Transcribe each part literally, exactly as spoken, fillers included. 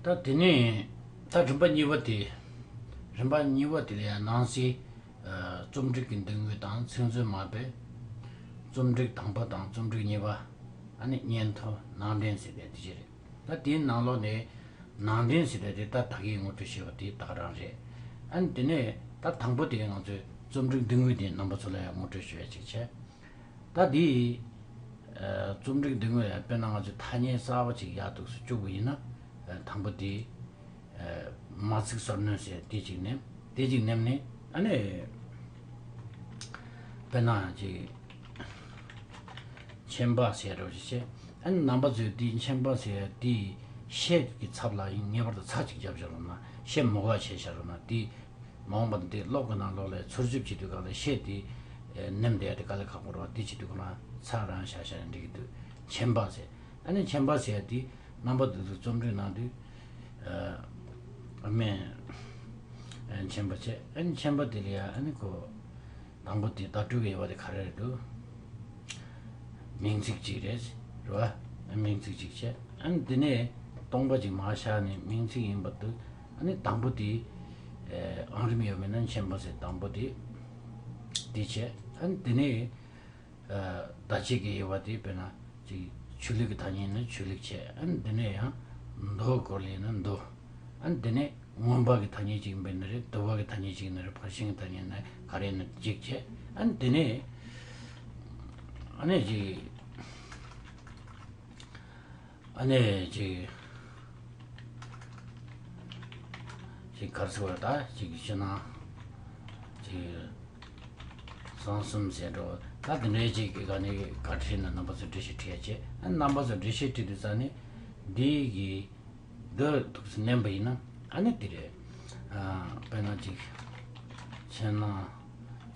ད་དེ་ནས་ད་རིམ་པ་གཉིས་པ་དེ། རིམ་པ་གཉིས་པ་དེ་ལ་ཡང་ནང་གསེས། ཨ། རྩོམ་སྒྲིག་གི་མདུན་ངོས་དང་ཚིག་མཛོད་མ་དཔེ། རྩོམ་སྒྲིག་དང་པོ་དང་རྩོམ་སྒྲིག་གཉིས་པ། ཨ་ནི་སྙན་ཐོ་ནང་འདྲེན་ཟེར་བའི་དེ་ཅི་རེད། ད་དེའི་ནང་ལོགས་ནས་ནང་འདྲེན་ཟེར་བའི་དེ་ད་ད་གིན་ངོ་སྤྲོད་བྱས་པ་དེ་དག་རང་རེད། ཨ་ནི་དེ་ནས་ད་དང་པོ་དེ་ང་ཚོས་རྩོམ་སྒྲིག་མདུན་ངོས་དེ་རྣམ་པ་ཚོ་ལ་ཡང་ངོ་སྤྲོད་ཞུ་ཡ་ཅིག་བྱས། ད་འདི། ཨ། རྩོམ་སྒྲིག་འདི་ངོས་དཔེར་ན་ང་ཚོས་ཐ་སྙད་གསར་པ་ཅིག་ཡར་འདུག་སེ་བཅུག་པ་ཡིན་ན། ཨ། དང་པོ་དེ། ཨ། མ་ཚིག་གསར་སྣོན་ཟེར་དེ་ཅིག་ནེམ། དེ་ཅིག་ནེམ་ནས་ཨ་ནི། དཔེར་ན་ཅིག་མཆན་པ་ཟེར་རོ་ཞིག་བྱས། ཨ་ནི་རྣམ་པ་ཚོས་དེའི་མཆན་པ་ཟེར་དེའི་ཤད་ཀྱི་ཚབ་ལ་ཡིན་ངེས་པར་དུ་ཚ་གཅིག་བརྒྱབ་བཞག་རོགས་གནང་། ཤད་མུ་ག་བྱས་བཞག་རོགས་གནང་། དེ་མ་འོངས་པ་འདི་གློག་གི་ནང་ལོགས་ལ་ཚུར་ཞིབ་བྱེད་དུས་སྒང་ལ་ཤད་དེ་ནེམ་བསྡད་ཡ་དེ་དཀའ་ལས་ཁག་པོ་རེད་བ། དེ་བྱེད་དུས་སྒང་ལ་ཚ་རང་བཞག་བཞག་ཡང་འགྲིག་གི་འདུག་མཆན་པ་ཟེར། ཨ་ནི་མཆན་པ་ཟེར་ཡ་དེ་རྣམ་པ་འདི་ཚོ་རྩོམ་སྒྲིག་གནང་དུས། ཨ། མེ། ཨ། མཆན་པ་བྱས། ཨ་ནི་མཆན་པ་དེ་ལ་ཡ་ཨ་ནི་ཁོ། དང་པོ་དེ་བརྡ་སྤྲོད་ཀྱི་དབྱེ་བ་དེ་ག་རེ་རེད་འདུག་མིང་ཚིག་ཅིག་རེད། རེད་བ། མིང་ཚིག་ཅིག་བྱས། ཨ་ནི་དེ་ནས་སྟོང་པ་ཅིག་མར་བཞག་ནས་མིང་ཚིག་ཡིན་པ་འདུག་ཨ་ནི་དང་པོ་དེ། ཨ། ཨང་རིམ་ཡོད་མེད་ན་མཆན་པ་ཟེར་དང་པོ་དེ། དེ་བྱས། ཨ་ནི་དེ་ནས། ཨ། བརྡ་ཆད་ཀྱི་དབྱེ་བ་དེ་དཔེར་ན་ཅིག་ཆོས་ལུགས་ཀྱི་ཐ་སྙད་ཡིན་ན་ཆོས་ལུགས་བྱས། ཨ་ནི་དེ་ནས་ཡང་མདོ་སྐོར་ལ་ཡིན་ན་མདོ། ཨ་ནི་དེ་ནས་མངོན་པ་གི་ཐ་སྙད་ཅིག་ཡིན་པ་ཡིན་ན་རེད། དུ་བ་གི་ཐ་སྙད་ཅིག་ཡིན་ན་རེད། ཕར་ཕྱིན་གྱི་ཐ་སྙད་ཡིན་ན་ག་རེ་ཡིན་ན་གཅིག་བྱས། ཨ་ནི་དེ་ནས་ཨ་ནི་ཅིག་ཨ་ནི་ཅིག་ཅིག་ག་རེ་ཟེར་བ་ད་ཅིག་ཕྱི་ནང་ཅིག་གསང་གསུམ་ཟེར་འགྲོ། ད་དེ་འདྲའི་ཅིག་གི་ག་ནས་ག་བྲིས་ན་རྣམ་པ་ཚོ་འགྲེལ་བཤད་བྲིས་ཡ་བྱས། ཨ། རྣམ་པ་ཚོ་འགྲེལ་བཤད་བྲིས་དུས་ཙ་ནས་འདི་གི་འདི་འདུག་སེ་མནན་པ་ཡིན་ན་ཨ་ནི་དེ་རེད། ཨ། དཔེར་ན་ཅིག་ཕྱི་ནང་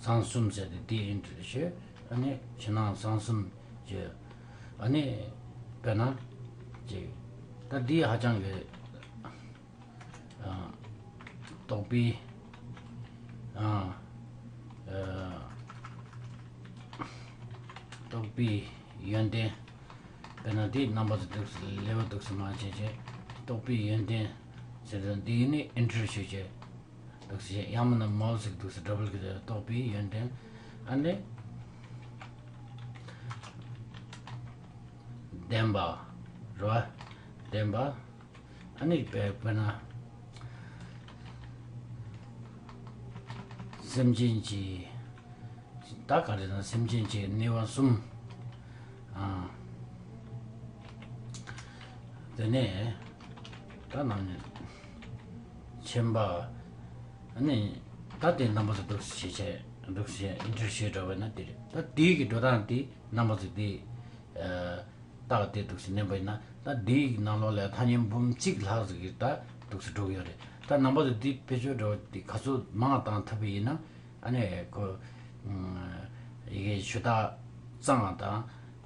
གསང་གསུམ་ཟེར་ཏེ་འདི་ཨིན་ཊར་བྱས། ཨ་ནི་ཕྱི་ནང་གསང་གསུམ་བྱས། ཨ་ནི་དཔེར་ན་ཅིག་ད་འདི་ཧ་ཅང་གི། ཨ། རྟོགས་པའི། ཨ། ཨ། རྟོགས་པའི་ཡོན་ཏན། དཔེར་ན་དེའི་རྣམ་པ་ཚོ་འདུག་སེ་ལེའུ་འདུག་སེ་མར་བྱས་བྱས། རྟོགས་པའི་ཡོན་ཏན་ཟེར་དུས་འདི་ནི་ཨིན་ཊར་ཞུ་བྱས་འདུག་སེ་བྱས། ཡང་མིན་ན་མའོ་སི་འདུག་སེ་ཌབ་བལ་གི་རྟོགས་པའི་ཡོན་ཏན། ཨ་ནི་བདེན་པ་རེད་བ། བདེན་པ། ཨ་ནི་དཔེ་དཔེར་ན། སེམས་ཅན་གྱི། ད་ག་རེ་ན་སེམས་ཅན་གྱི་གནས་པ་གསུམ། ཨ། དེ་ནས་ད་ནང་ནས་མཁྱེན་པ། ཨ་ནི་ད་དེ་རྣམ་པ་ཚོ་འདུག་སེ་བྱས་བྱས་འདུག་སེ་ཨིན་ཊར་བྱས་འགྲོ་བས་ན་དེ་རེད། ད་དེའི་གི་འགྲོ་སྟངས་དེ་རྣམ་པ་ཚོ་དེ། ཨ། རྟགས་དེ་འདུག་སེ་མནན་པ་ཡིན་ན་ད་འདིའི་ནང་ལོགས་ལ་ཐ་སྙད་འབུམ་གཅིག་ལྷག་ཟིག་གི་ད་འདུག་སེ་འགྲོ་གི་ཡོད་རེད། ད་རྣམ་པ་ཚོ་འདི་བེད་སྤྱོད་འགྲོ་དེ་ག་ཚོད་མང་བཏང་ཐུབ་པ་ཡིན་ན་ཨ་ནི་ཁོ་ཡི་གེ་ཞུ་དག་གཙང་བ་དང་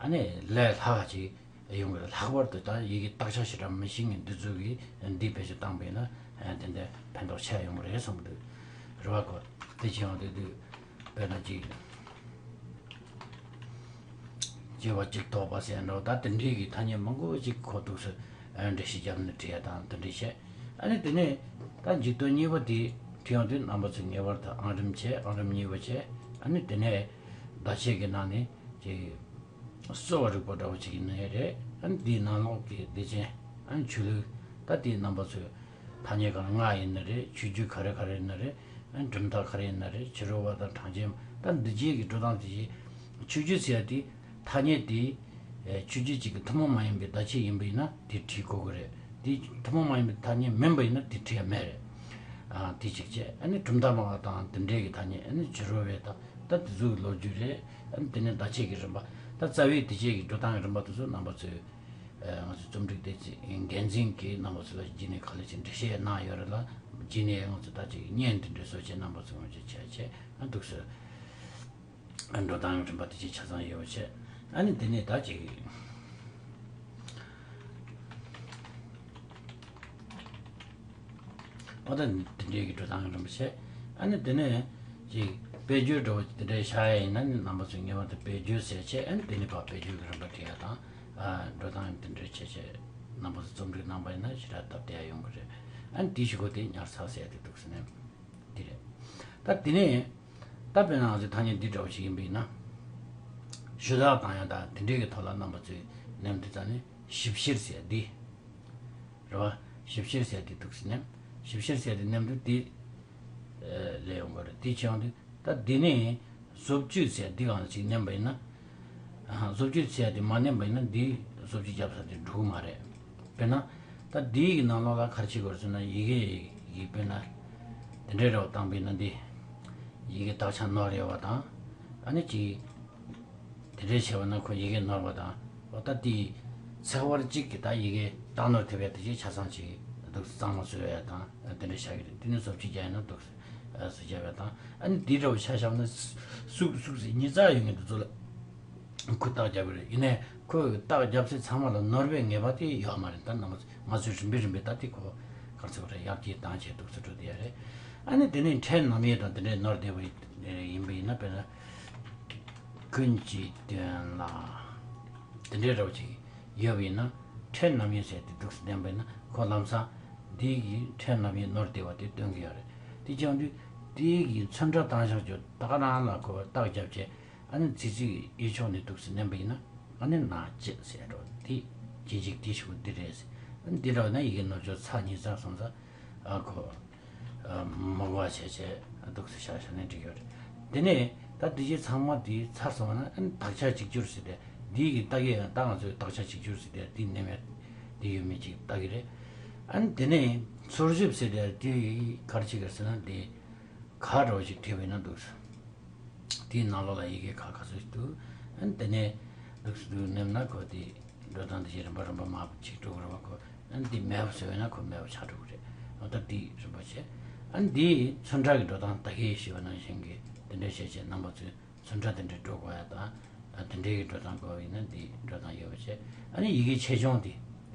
ཨ་ནི་ལས་སླ་བ་ཅིག་ཡོང་གི་རེད། ལྷག་པར་དུ་ད་ཡི་གེ་དག་ཆ་ཞེ་དྲག་མི་ཤེས་མཁན་འདི་ཚོ་གིས་འདི་བེད་སྤྱོད་བཏང་པ་ཡིན་ན་ཏན་ཏན་ཕན་ཐོགས་ཆེ་ཡོང་གི་རེད་བསམ་གི་འདུག་རེད་བ། ཁོ་དེ་བྱས་ཡོང་དུས་དུས་དཔེར་ན་ཅིག་སྐྱེ་བ་གཅིག་ཐོགས་པ་ཟེར་འགྲོ། ད་དེ་འདྲའི་གི་ཐ་སྙད་མང་པོ་ཅིག་ཁོ་འདུག་སེ་འགྲེལ་བཤད་བརྒྱབ་ནས་བྲིས་ཡ་དང་དེ་འདྲ་བྱས། ཨ་ནི་དེ་ནས་ད་འཇིག་རྟེན་གཉིས་པ་དེ་བྲིས་ཡོང་དུས་རྣམ་པ་ཚོས་ངེས་པར་དུ་ཨང་རིམ་བྱས། ཨང་རིམ་གཉིས་པ་བྱས། ཨ་ནི་དེ་ནས་བརྡ་ཆད་ཀྱི་ནང་ནས་ཅིག་གསོ་བ་རིག་པ་འདྲ་བོ་ཅིག་ཡིན་ནའི་རེད། ཨ་ནི་དེའི་ནང་ལོགས་ཀྱི་སྡེ་ཚན། ཨ་ནི་ཆོས་ལུགས། ད་དེའི་རྣམ་པ་ཚོས་ཐ་སྙད་གང་ལྔ་ཡིན་ན་རེད། ཆོས་བརྒྱུད་ག་རེ་ག་རེ་ཡིན་ན་རེད། ཨ་ནི་གྲུབ་མཐའ་ག་རེ་ཡིན་ན་རེད། ཕྱི་རོལ་པ་དང་གྲངས་ཅན། ད་འདི་རྗེས་ཀྱི་འགྲོ་སྟངས་དེ་བཞིན་ཆོས་བརྒྱུད་ཟེར་ཡ་དེ་ཐ་སྙད་དེ་ཆོས་བརྒྱུད་ཅིག་གི་ཐུན་མོང་མ་ཡིན་པའི་བརྡ་ཆད་ཡིན་པ་ཡིན་ན་དེ་བྲིས་དགོས་ཀྱི་རེད། དེ་ཐུན་མོང་མ་ཡིན་པའི་ཐ་སྙད་མིན་པ་ཡིན་ན་དེ་བྲིས་ཡ་མེད་རེད། ཨ། དེ་གཅིག་བྱས། ཨ་ནི་གྲུབ་མཐའ་སྨྲ་བ་དང་དེ་འདྲའི་གི་ཐ་སྙད། ཨ་ནི་ཕྱི་རོལ་པའི་ད་ད་དེ་ཚོའི་ལོ་རྒྱུས་རེད། ཨ་ནི་དེ་ནས་བརྡ་ཆད་ཀྱི་རིམ་པ། ད་རྩ་བའི་དེ་རྗེས་ཀྱི་འགྲོ་སྟངས་ཀྱི་རིམ་པ་དེ་ཚོ་རྣམ་པ་ཚོས། ཨ། ང་ཚོའི་རྩོམ་སྒྲིག་སྡེ་ཚན་འགན་འཛིན་གྱིས་རྣམ་པ་ཚོ་ལ་རྗེས་ནས་ག་ལེ་ཅིག་འགྲེལ་བཤད་གནང་ཡོད་རེད་ལ། རྗེས་ནས་ང་ཚོ་ད་ཅིག་བརྙན་དེ་འདྲ་བཟོ་བྱས་རྣམ་པ་ཚོ་ངོ་སྤྲོད་བྱས་བྱས། ཨ། འདུག་སེ། ཨ། འགྲོ་སྟངས་རིམ་པ་དེ་ཅིག་ཆ་ཚང་ཡོད་པ་བྱས། ཨ་ནི་དེ་ནས་ད་ཅིག་ཨོ་ད་དེ་འདྲའི་གི་འགྲོ་སྟངས་རིམ་པ་བྱས། ཨ་ནི་དེ་ནས་ཅིག་དཔེ་བརྗོད་འདྲ་བོ་དེ་འདྲའི་བཞག་ཡ་ཡིན་ན་ནི་རྣམ་པ་ཚོས་ངེས་པར་དུ་དཔེ་བརྗོད་ཟེར་བྱས། ཨ་ནི་དེ་ནས་ཕར་དཔེ་བརྗོད་ཀྱི་རིམ་པ་བྲིས་ཡ་དང་། ཨ། འགྲོ་སྟངས་དེ་འདྲའི་བྱས་བྱས། རྣམ་པ་ཚོ་རྩོམ་སྒྲིག་གནང་པ་ཡིན་ན་ཞེ་དྲག་སྟབས་བདེ་ཡ་ཡོང་གི་རེད། ཨ་ནི་དེའི་གཞུག་གུ་དེ་ཉར་ཚགས་ཟེར་ཡ་དེ་འདུག་ཟེར་ནས་དེ་རེད། ད་དེ་ནས་ད་དཔེར་ན་ང་ཚོའི་ཐ་སྙད་འདི་འདྲ་བོ་ཞིག་ཡིན་པ་ཡིན་ན། ཞུ་དག་བཏང་ཡ་དང་དེ་འདྲའི་གི་ཐོག་ལ་རྣམ་པ་ཚོས་ནམ་དུས་ཙམ་ནས་ཞིབ་བཤེར་ཟེར་ཡ་འདི། རེད་བ། ཞིབ་བཤེར་ཟེར་དེ་འདུག་ཟེར་ནས། ཞིབ་བཤེར་ཟེར་དེ་ནམ་དུས་དེ། ལས་ཡོང་གི་རེད། དེ་བྱས་ཡོང་དུས་ད་འདི་ནས་བཟོ་བཅོས་ཟེར་འདི་གང་ཞིག་ནེམ་པ་ཡིན་ན། ཨ། བཟོ་བཅོས་ཟེར་དེ་མ་ནེམ་པ་ཡིན་ན་འདི་བཟོ་བཅོས་རྒྱབ་ས་དེ་འགྲོ་གི་མ་རེད། དཔེར་ན། ད་འདི་ཡི་ནང་ལོགས་ལ་ག་རེ་བྱེད་དགོས་རེད་ཟེར་ན་ཡི་གེ་ཡི་དཔེར་ན། དེ་འདྲའི་རེ་བ་བཏང་པ་ཡིན་ན་འདི། ཡི་གེ་དག་ཆ་ནོར་ཡོད་པ་དང་། ཨ་ནི་གཅིག་དེ་འདྲའི་བྱས་པ་ན་ཁོ་ཡི་གེ་ནོར་བ་དང་། འོ་ད་དེའི་ཚེག་བར་གཅིག་གི་ད་ཡི་གེ་རྟགས་ནོར་ཐེབས་ཡ་དེ་ཅིག་ཆ་ཚང་ཅིག་འདུག་གཙང་མ་བཟོ་ཡ་དང་དེ་འདྲ་བྱ་གི་རེད། དེ་ནི་བཟོ་བཅོས་རྒྱག་ཡ་ན་འདུག་ཟེར་བྱ་བ་དང་། ཨ་ནི་དེ་འདྲ་བོ་ཆ་བཞག་ན་སུག་སུག་ཟེར་ཉི་ཚག་ཡོད་ངེས་འདུག་ཚོ་ལ་ཁོ་རྟགས་རྒྱབ་གི་རེད། ཡིན་ནའི་ཁོ་རྟགས་རྒྱབ་ཚེ་ཚང་མ་ལ་ནོར་བའི་ངེས་པ་དེ་ཡོད་མ་རེད། ད་ནང་ང་ཚོས་རིམ་པས་རིམ་པས་ད་དེ་ཁོ་གར་ཚོད་རེད་ཡར་རྒྱས་བཏང་བྱས་འདུག་ཚོ་འགྲོ་དེ་ཡ་རེད། ཨ་ནི་དེ་ནས་ཕྲད་རྣམ་དབྱེ་དང་དེ་འདྲའི་ནོར་བསྡད་པ་ཡིན་པ་ཡིན་ན་དཔེར་ན། ཀུན་གྱི་དོན་ལ། དེ་འདྲའི་རོ་ཅིག་ཡོད་པ་ཡིན་ན་ཕྲད་རྣམ་དབྱེ་ཟེར་དེ་འདུག་སེ་ལྡན་པ་ཡིན་ན་ཁོ་ལམ་སང་འདི་ཡི་ཕྲད་རྣམ་དབྱེ་ནོར་བསྡད་པ་དེ་སྟོན་གྱི་ཡོད་རེད། དེ་བྱུང་དུས་དེ་ཡི་ཚོན་ཁྲ་བཏང་བཞག་ཅོ་ད་ག་རང་ལ་ཁོ་རྟགས་རྒྱབ་བྱས་ཨ་ནི་ཚིག་གཅིག་གཡས་ཕྱོགས་ནས་འདུག་སེ་ལྡན་པ་ཡིན་ན་ཨ་ནི་ན་ཅི་ཟེར་རོ་དེ་རྗེས་འཇུག་དེ་ཞུ་འདི་རེད་ཟེར། ཨ་ནི་འདི་འདྲ་བ་ན་ཡི་གེ་ནོར་ཅོ་ཚ་གཉིས་ཚ་སོང་ཚ་ཨ་ཁོ། མི་གོ་བ་བྱས་བྱས་འདུག་སེ་བཞག་བཞག་ནས་འགྲིག་ཡོད་རེད། དེ་ནས་ད་དེ་རྗེས་ཚང་མ་དེ་ཚར་སོང་བ་ན་ཨ་ནི་དག་ཆ་གཅིག་གྱུར་ཟེར་ཏེ་དེའི་གི་ལྟ་གི་ཡང་ད་ང་ཚོས་དག་ཆ་གཅིག་གྱུར་ཟེར་ཏེ་དེ་ནེམ་ཡ་དེ་ཡོད་མེད་ཅིག་ལྟ་གི་རེད། ཨ་ནི་དེ་ནས་འཚོལ་ཞིབ་ཟེར་ཏེ་དེ་ག་རེ་བྱེད་གི་ཟེར་ན་དེ་ག་རོ་ཞིག་བྲིས་པ་ཡིན་ན་འདུག་སེ། དེའི་ནང་ལོགས་ལ་ཡི་གེ་ཁ་ཁ་སོ་ཞིག་འདུག་ཨ་ནི་དེ་ནས་འདུག་སེ་འདུག་ནེམ་ན་ཁོ་དེ་འགྲོ་སྟངས་དེ་བཞིན་རིམ་པ་རིམ་པ་མ་ཅིག་འགྲོ་གི་རེད་བ་ཁོ། ཨ་ནི་འདི་མེད་པ་བཟོས་ན་ཁོ་མེད་པ་ཆགས་འགྲོ་གི་རེད། འོ་ད་འདི་རིམ་པ་བྱས། ཨ་ནི་འདིའི་ཚོན་ཁྲ་གི་འགྲོ་སྟངས་ད་གིན་ཞུས་པ་ནང་བཞིན་གྱི་དེ་འདྲ་བྱས་བྱས་རྣམ་པ་ཚོས་ཚོན་ཁྲ་དེ་འདྲ་འགྲོ་དགོས་ཡ་དང་། ཨ་དེ་འདྲའི་གི་འགྲོ་སྟངས་དགོས་པ་ཡིན་ན་འདིའི་འགྲོ་སྟངས་ཡོད་པ་བྱས། ཨ་ནི་ཡི་གེ་ཆེ་ཆུང་དེ།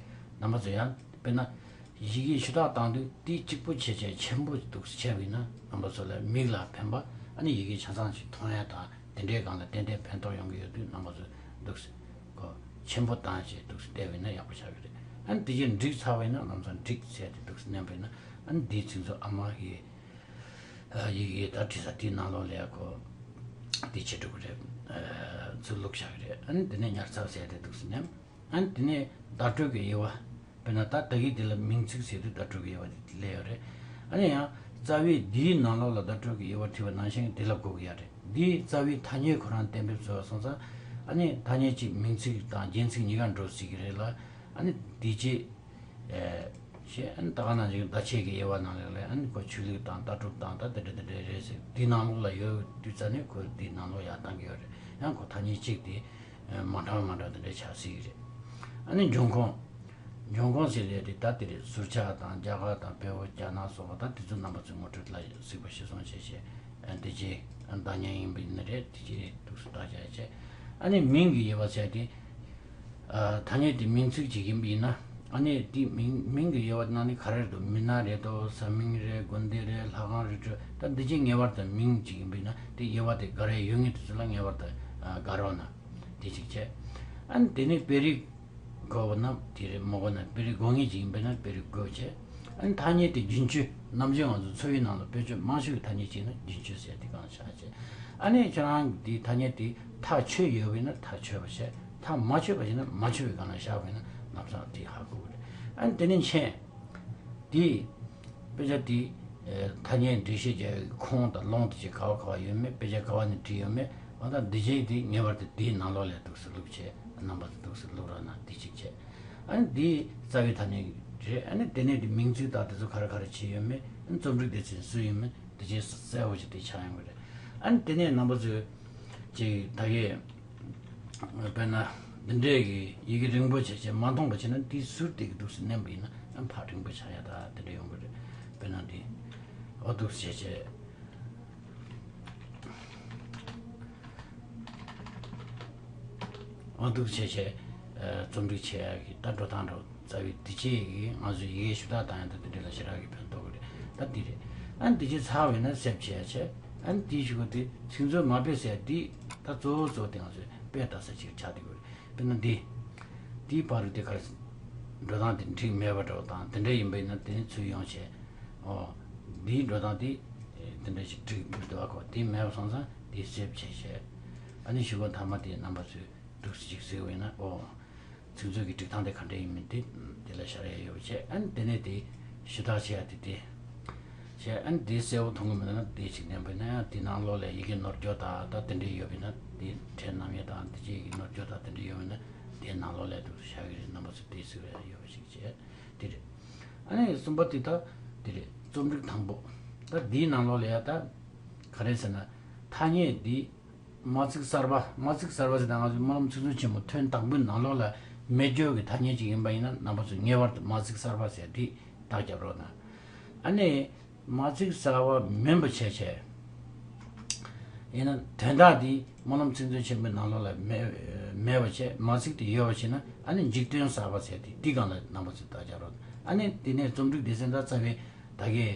རྣམ་པ་ཚོ་ཡང་དཔེར་ན། ཡི་གེ་ཞུ་དག་བཏང་དུས་དེ་གཅིག་པོ་བྱས་བྱས་ཆེན་པོ་འདུག་སེ་བྱས་པ་ཡིན་ན་རྣམ་པ་ཚོ་ལ་མིག་ལ་ཕན་པ། ཨ་ནི་ཡི་གེ་ཆ་ཚང་ཞིག་མཐོང་ཡ་དང་དེ་འདྲའི་སྒང་ལ་ཏན་ཏན་ཕན་ཐོགས་ཡོང་གི་ཡོད་དུས་རྣམ་པ་ཚོ་འདུག་སེ་གོ་ཆེན་པོ་བཏང་བྱས་འདུག་སེ་བལྟས་པ་ཡིན་ན་ཡག་པོ་ཆགས་ཀྱི་རེད། ཨ་ནི་དེ་རྗེས་འགྲིག་ཚར་བ་ཡིན་ན་ལམ་སང་འགྲིག་ཟེར་ཏེ་འདུག་སེ་མནན་པ་ཡིན་ན་ཨ་ནི་འདིའི་ཚིག་མཛོད་ཨ་མ་གི་ཡི་གེ་ད་བྲིས་ས་དེའི་ནང་ལོགས་ལ་ཡ་གོ་དེ་བྱེད་འགྲོ་གི་རེད། ཚུར་བླུགས་བཞག་གི་རེད། ཨ་ནི་དེ་ནས་ཉར་ཚགས་ཟེར་ཏེ་འདུག་སེ་མནན། ཨ་ནི་དེ་ནས་བརྡ་སྤྲོད་ཀྱི་དབྱེ་བ། དཔེར་ན་ད་ད་གིན་འདི་ལ་མིང་ཚིག་ཟེར་དུས་བརྡ་སྤྲོད་ཀྱི་དབྱེ་བ་དེ་སླེབས་ཡོད་རེད། ཨ་ནི་ཡང་རྩ་བའི་འདིའི་ནང་ལོགས་ལ་བརྡ་སྤྲོད་ཀྱི་དབྱེ་བ་བྲིས་པ་ནང་བཞིན་དེ་ལ་གོ་གི་ཡ་རེད། འདིའི་རྩ་བའི་ཐ་སྙད་ཁོ་རང་གཏན་འབེབས་བཟོས་པ་སོང་ཙང་། ཨ་ནི་ཐ་སྙད་གཅིག་མིང་ཚིག་དང་རྒྱན་ཚིག་གཉིས་ཀ་འགྲོ་སྲིད་ཀྱི་རེད་ལ། ཨ་ནི་འདི་རྗེས། ཞེས་ཨ་ནི་ད་ག་ནང་བཞིན་བརྡ་ཆད་ཀྱི་དབྱེ་བ་ནང་ལོགས་ལ་ཨ་ནི་ཁོ་ཆོས་ལུགས་དང་ལྟ་གྲུབ་དང་ད་དེ་འདྲ་དེ་འདྲ་རེད་ཟེར་འདི་ནང་ལོགས་ལ་ཡོད་དུས་ཙ་ནས་ཁོ་འདི་ནང་ལོགས་ཡར་བཏང་གི་ཡོད་རེད། ཡང་ཁོ་ཐ་སྙད་གཅིག་དེ་མ་འདྲ་བ་མ་འདྲ་བ་དེ་འདྲ་ཆགས་སྲིད་ཀྱི་རེད། ཨ་ནི་འབྱུང་ཁུངས། འབྱུང་ཁུངས་ཟེར་ཡས་དེ་ད་དེ་རེད། ཟུར་ཆག་དང་རྒྱ་གར་དང་བལ་པོ་རྒྱ་ནག་སོགས་པ་ད་དེ་ཚོ་རྣམ་པ་ཚོས་ངོ་སྤྲོད་ལ་གཟིགས་པ་ཞིག་སོང་བྱས་བྱས། འདི་རྗེས་བདག་ཉིད་ཡིན་པ་ཡིན་ན་རེད། དེ་རྗེས་འདུག་སེ་བརྡ་བྱས་བྱས། ཨ་ནི་མིང་གི་དབྱེ་བ་བྱས་ཏེ། ཐ་སྙད་དེ་མིང་ཚིག་ཅིག་ཡིན་པ་ཡིན་ན། ཨ་ནི་དེ་མིང་མིང་གི་དབྱེ་བ་ནང་ནས་ག་རེ་རེད་འདུག་མི་སྣ་རེད་དོ། ས་མིང་རེད། དགོན་སྡེ་རེད། ལྷ་ཁང་རེད། ད་འདི་རྗེས་ངེས་པར་དུ་མིང་ཅིག་ཡིན་པ་ཡིན་ན་དེ་དབྱེ་བ་དེ་ག་རེ་ཡོད་ངེས་དེ་ཚོ་ལ་ངེས་པར་དུ་དགའ་རོགས་ན་དེ་ཅིག་བྱས། ཨ་ནི་དེ་ནས་དཔེ་རིས། དགོས་པ་ན་དེ་རེད། མ་དགོས་ན་དཔེ་རིས་དགོས་ངེས་ཅིག་ཡིན་པས་ན་དཔེ་རིས་དགོས་བྱས། ཨ་ནི་ཐ་སྙད་དེ་རྒྱུན་སྤྱོད་ནམ་རྒྱུན་ང་ཚོ་འཚོ་བའི་ནང་ལ་བེད་སྤྱོད་མང་ཤོས་ཀྱི་ཐ་སྙད་ཅིག་ནི་རྒྱུན་སྤྱོད་ཟེར་དེ་གང་བཞག་བྱས། ཨ་ནི་ཁྱེད་རང་གིས་དེ་ཐ་སྙད་དེ་ཐག་ཆོད་ཡོད་པས་ན་ཐག་ཆོད་པ་བྱས། ཐག་མ་ཆོད་པ་ཡིན་ན་མ་ཆོད་པའི་སྒང་ལ་བཞག་པས་ན་ལམ་སང་དེ་ཧ་གོ་གི་རེད། ཨ་ནི་དེ་ནས་མཆན། དེ། དཔེ་ཆ་དེ། ཐ་སྙད་འགྲེལ་བཤད་རྒྱག་ཡག་གི་ཁུངས་དང་ལུང་དེ་ཅིག་ག་བ་ག་བ་ཡོད་མེད། དཔེ་ཆ་ག་བ་ནས་བྲིས་ཡོད་མེད། འོ་ད་འདི་བྱས་དེ་ངེས་པར་དུ་དེའི་ནང་ལོགས་ལ་འདུག་སེ་བླུགས་བྱས། རྣམ་པ་ཚོ་འདུག་སེ་བླུགས་རོགས་གནང་། དེ་གཅིག་བྱས། ཨ་ནི་དེ་རྩ་བའི་ཐ་སྙད་རེད། ཨ་ནི་དེ་ནས་དེ་མིང་ཚིག་དག་དེ་ཚོ་ག་རེ་ག་རེ་བྱས་ཡོད་མེད། ཨ་ནི་རྩོམ་སྒྲིག་སྡེ་ཚན་སུ་ཡིན་མིན་དེ་བྱས་གསལ་བོ་ཞིག་དེ་ཆགས་ཡོང་གི་རེད། ཨ་ནི་དེ་ནས་རྣམ་པ་ཚོས་ཅིག་ད་གས། དཔེར་ན། འདི་འདྲའི་གི་ཡི་གེ་རིང་པོ་བྱས་བྱས་མ་མཐོང་པ་བྱས་ན་དེའི་ཟུར་དེ་གི་འདུག་སེ་མནན་པ་ཡིན་ན་ཨ་ཕར་རིང་པོ་ཆགས་ཡ་ད་དེ་འདྲ་ཡོང་གི་རེད། དཔེར་ན་འདི། འོ་འདུག་སེ་བྱས་བྱས། འོ་འདུག་སེ་བྱས་བྱས། རྩོམ་སྒྲིག་བྱེད་ཡ་གི་ད་འགྲོ་སྟངས་འདྲ་བོ་རྩ་བའི་འདི་བྱས་གི་ང་ཚོས་ཡི་གེ་ཞུ་དག་བཏང་ཡ་ད་དེ་འདྲ་ལ་ཞེ་དྲག་གི་ཕན་ཐོགས་གི་རེད། ད་འདི་རེད། ཨ་འདི་བྱས་ཚར་བས་ན་སེབ་བྱེད་ཡ་བྱས། ཨ་འདི་ཞུ་གི་དེ་ཚིག་མཛོད་མ་དཔེ་ཟེར་ཡ་འདི་ད་གཙོ་བོ་གཙོ་བོ་དེ་ང་ཚོས་དཔེ་ལྟ་ས་ཅིག་ཆགས་བསྡད་ཡོད་རེད། དཔེར་ན་འདི། འདིའི་བར་དུ་དེ་གར། འགྲོ་སྟངས་དེ་འགྲིག་མེད་པ་འདྲ་བོ་དང་དེ་འདྲ་ཡིན་པ་ཡིན་ན་དེ་ནི་ཚུར་ཡོང་བྱས། ཨོ། འདིའི་འགྲོ་སྟངས་དེ་དེ་འདྲ་ཞིག་འགྲིག་མི་འདུག་ཨ་ཁོ། དེ་མེད་པ་སོང་ཙང་དེ་སེབ་བྱས་བྱས། ཨ་ནི་གཞུག་གུ་མཐའ་མ་དེ་རྣམ་པ་ཚོས་འདུག་སེ་ཅིག་གཟིགས་པ་ཡིན་ན། ཨོ། ཚིག་མཛོད་ཀྱི་སྒྲིག་སྟངས་དེ་ག་འདྲ་ཡིན་མིན་དེ་དེ་ལ་ཤར་ཡ་ཡོད་པ་བྱས། ཨ་ནི་དེ་ནས་དེ་ཞུ་དག་བྱེད་ཡ་དེ་དེ་བྱས། ཨ་ནི་དེ་གསལ་པོ་མཐོང་གི་མེད་ན་དེ་ཅིག་ནན་པོ་ཡིན་ན་ཡང་དེ་ནང་ལོགས་ལ་ཡི་གེ་ནོར་འཁྱོག་དང་ད་དེ་འདྲ་ཡོད་པ་ཡིན་ན། དེ་ཕྲད་རྣམ་དབྱེ་དང་དེ་ཅིག་ཡི་གེ་ནོར་འཁྱོག་དང་དེ་འདྲ་ཡོད་པ་ཡིན་ན་དེ་ནང་ལོགས་ལ་འདུག་སེ་བཞག་གི་རེད། རྣམ་པ་ཚོ་དེ་གཟིགས་རེ་ཡོད་པ་ཞིག་བྱས། དེ་རེད། ཨ་ནི་གསུམ་པ་དེ་ད་དེ་རེད། རྩོམ་སྒྲིག་དང་པོ། ད་དེའི་ནང་ལོགས་ལ་ཡ་ད་ག་རེ་ཟེར་ན། ཐ་སྙད་འདི་མ་ཚིག་གསར་པ། མ་ཚིག་གསར་པ་ཟེར་ན་ང་ཚོའི་སྨོན་ལམ་ཚིག་མཛོད་ཆེན་མོ་ཐོན་དང་པོའི་ནང་ལོགས་ལ་མེད་རྒྱུ་གི་ཐ་སྙད་ཅིག་ཡིན་པ་ཡིན་ན་རྣམ་པ་ཚོས་ངེས་པར་དུ་མ་ཚིག་གསར་པ་ཟེར་དེ་རྟགས་རྒྱབ་རོགས་གནང་། ཨ་ནི་མ་ཚིག་གསར་པ་མིན་པ་བྱས་བྱས། ཡིན་ན་དོན་དག་འདི་སྨོན་ལམ་ཚིག་མཛོད་ཆེན་པོའི་ནང་ལོགས་ལ་མེད་མེད་པ་བྱས། མ་ཚིག་དེ་ཡོད་པ་བྱས་ན་ཨ་ནི་འཇིག་རྟེན་གསར་པ་ཟེར་དེ་དེ་སྒང་ལ་རྣམ་པ་ཚོས་རྟགས་རྒྱབ་རོགས། ཨ་ནི་དེ་ནས་རྩོམ་སྒྲིག་སྡེ་ཚན་ད་རྩ་བའི་ད་གའི་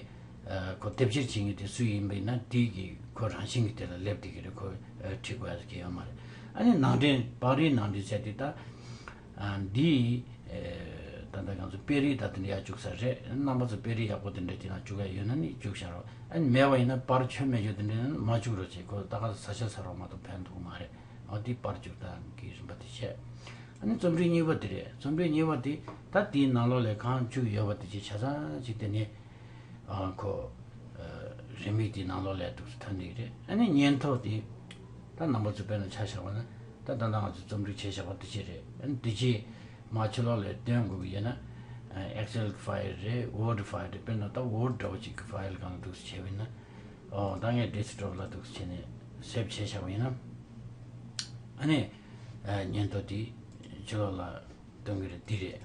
ཁོ་དེབ་སྐྱེལ་བྱེད་མཁན་དེ་སུ་ཡིན་པ་ཡིན་ན་དེ་གི་ཁོ་རང་བཞིན་གྱི་དེ་ལ་སླེབས་བསྡད་ཀྱི་རེད། ཁོ་ཨ་བྲིས་དགོས་ཡ་གི་ཡོད་མ་རེད། ཨ་ནི་ནང་འདྲེན། པར་རིས་ནང་འདྲེན་ཟེར་དེ་ད་ཨ་འདི་ཨ་ད་ལྟ་ང་ཚོ་དཔེ་རིས་ད་དེ་འདྲ་ཡར་བཅུག་ས་རེད། རྣམ་པ་ཚོ་དཔེ་རིས་ཡག་པོ་དེ་འདྲ་དེ་ནང་བཅུག་ཡ་ཡོད་ན་ནི་བཅུག་བཞག་རོགས། ཨ་ནི་མེད་པ་ཡིན་ན་པར་ཁྱོན་མེད་རྒྱུ་དེ་འདྲ་ཡིན་ན་མ་བཅུག་རོགས་བྱེད། ཁོ་ད་ག་ས་ཆ་ས་རོགས་མ་གཏོགས་ཕན་ཐོགས་མ་རེད། འོ་དེ་པར་བཅུག་སྟངས་ཀྱི་རིམ་པ་དེ་བྱས། ཨ་ནི་རྩོམ་སྒྲིག་གཉིས་པ་དེ་རེད། རྩོམ་སྒྲིག་གཉིས་པ་དེ་ད་དེའི་ནང་ལོགས་ལ་གང་བཅུག་ཡོད་པ་དེ་ཅིག་ཆ་ཚང་ཅིག་དེ་ནས་ཨ་ཁོ་ཨ་རེའུ་མིག་དེའི་ནང་ལོགས་ལ་འདུག་སེ་ཐོན་ནི་རེད། ཨ་ནི་སྙན་ཐོ་དེ་ད་རྣམ་པ་ཚོ་དཔེར་ན་ཆ་བཞག་པ་ན་ད་ད་ལྟ་ང་ཚོས་རྩོམ་སྒྲིག་བྱས་བཞག་པ་དེ་ཅིག་རེད། ཨ་ནི་དེ་ཅིག་མར་ཕྱི་ལོགས་ལ་སྟོན་དགོས་ཀྱི་ཡོད་ན། ཨ་Excel་གི་ཕ་ཡིལ་རེད། Word་ཕ་ཡིལ་རེད། དཔེར་ན་ད་Word་འདྲ་བོ་ཅིག་གི་ཕ་ཡིལ་སྒང་ལ་འདུག་སེ་བྱས་པ་ཡིན་ན། ཨོ་ད་ངས་desktop་ལ་འདུག་སེ་བྱས་ནས་save་བྱས་བཞག་པ་ཡིན་ན། ཨ་ནི་ཨ་སྙན་ཐོ་དེ་ཕྱི་ལོགས་ལ་གཏོང་གི་རེད། འདི་རེད།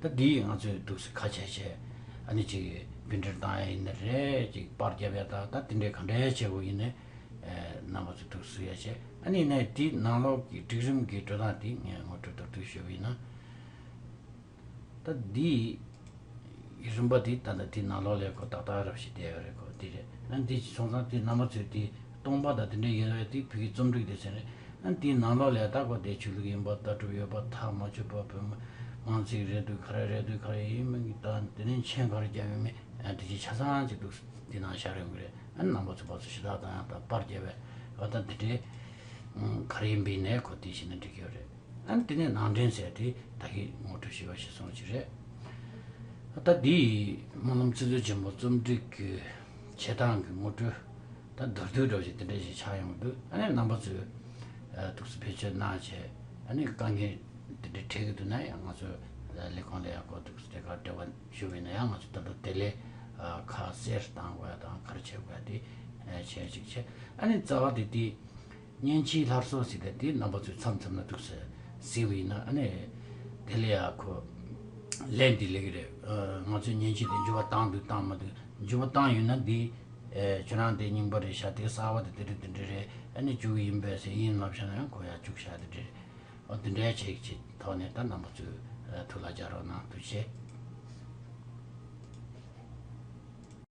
ད་འདི་ང་ཚོས་འདུག་སེ་ཁ་ཕྱེ་བྱས། ཨ་ནི་ཅིག་པིན་ཊར་བཏང་ཡ་ཡིན་ན་རེད། ཅིག་པར་རྒྱབ་ཡ་ད་ད་དེ་འདྲའི་ག་འདྲའི་བྱེད་དགོས་ཡིན་ནའི་ཨ་རྣམ་པ་ཚོ་འདུག་སེ་བཟོ་ཡ་བྱས། ཨ་ནི་ནས་དེའི་ནང་ལོགས་ཀྱི་སྒྲིག་རིམ་གྱི་འགྲོ་སྟངས་དེ་ངས་ངོ་སྤྲོད་མདོར་བསྡུས་ཞུས་པ་ཡིན་ན། ད་འདི་རིམ་པ་འདི་ད་ལྟ་དེའི་ནང་ལོགས་ལ་ཁོ་ཏག་ཏག་རབ་ཞིག་བསྡད་ཡོད་རེད། ཁོ་འདི་རེད། ཨ་འདི་སོང་ཙང་དེ་རྣམ་པ་ཚོས་དེ་སྟོང་པ་དང་དེ་འདྲ་ཡོད་རེད། དེ་བོད་ཀྱི་རྩོམ་སྒྲིག་སྡེ་ཚན་རེད། ཨ་དེའི་ནང་ལོགས་ལ་ད་ཁོ་དེ་ཆོས་ལུགས་ཡིན་པ། ལྟ་གྲུབ་ཡོད་པ། ཐག་མ་ཆོད་པ། བོད་མི་དམངས་ཚིག་རེད་འདུག་ག་རེ་རེད་འདུག་ག་རེ་ཡིན་མིན་གྱི་ད་དེ་ནས་མཆན་ག་རེ་བརྒྱབ་ཡོད་མེད། ཨ་དེ་ཅིག་ཆ་ཚང་ཅིག་འདུག་དེ་ནང་ཤར་ཡོང་གི་རེད། ཨ་རྣམ་པ་ཚོ་ཕར་ཚུར་ཞུ་དག་དང་ཡང་དང་པར་རྒྱབ་པའི་འོ་ད་དེ་འདྲའི་ག་རེ་ཡིན་པའི་ནས་ཁོ་དེ་བྱས་ན་འགྲིག་གི་ཡོད་རེད། ཨ་ནི་དེ་ནས་ནང་འདྲེན་ཟེར་དེ་ད་གིན་ངོ་སྤྲོད་ཞུས་པ་ཞིག་སོང་ཅིག་རེད། ད་འདི་སྨོན་ལམ་ཚིག་མཛོད་ཆེན་མོ་རྩོམ་སྒྲིག་གི་བྱེད་སྟངས་ཀྱི་ངོ་སྤྲོད་ད་མདོར་བསྡུས་འདྲ་བོ་ཞིག་དེ་འདྲ་ཞིག་ཆགས་ཡོང་གི་འདུག་ཨ་ནི་རྣམ་པ་ཚོས་ཨ་འདུག་སེ་བེད་སྤྱོད་གནང་བྱས། ཨ་ནི་དཀའ་ངལ་དེ་འདྲ་འཕྲད་ཀྱི་འདུག་ན་ཡང་ང་ཚོ་ལས་ཁུངས་ལ་ཡང་ཁོ་འདུག་སེ་དེ་ག་འབྲེལ་བ་ཞུ་བ་ཡིན་ན་ཡང་ང་ཚོ་ད་ལྟ་དེ་ལས་ཨ་ཁ་གསལ་བཏང་དགོས་ཡ་དང་ག་རེ་བྱེད་དགོས་ཡ་དེ་ཨ་བྱས་ཅིག་བྱས། ཨ་ནི་རྩ་བ་དེ་དེ། སྙན་ཆེན་སླར་གསོ་ཟེར་ཏེ་དེ་རྣམ་པ་ཚོས་མཚམས་མཚམས་ན་འདུག་སེ་གཟིགས་པ་ཡིན་ན། ཨ་ནི་དེ་ལ་ཡ་ཁོ་ལན་འདི་སླེབས་ཀྱི་རེད། ཨ་ང་ཚོས་སྙན་ཆེན་དེ་འགྱུར་བ་བཏང་འདུག་བཏང་མ་འདུག་འགྱུར་བ་བཏང་ཡོད་ན་འདི་ཨེ་ཁྱོད་རང་དེ་རྙིང་པ་རེད་ཤག་དེ་གསར་པ་དེ་དེ་རེད་དེ་འདྲ་རེད། ཨ་ནི་བཅུག་གི་ཡིན་པས་ཟེར། ཡིན་ལབ་བཞག་ན་ཡང་ཁོ་ཡ་བཅུག་བཞག་དེ་འདྲ་རེད། འོ་དེ་འདྲའི་ཆེད་ཀྱི་ཐོག་ནས་ད་རྣམ་པ་ཚོས་ཨ་ཐུགས་ལ་འཇགས་རོགས་གནང་། ཐུགས་རྗེ་ཆེ།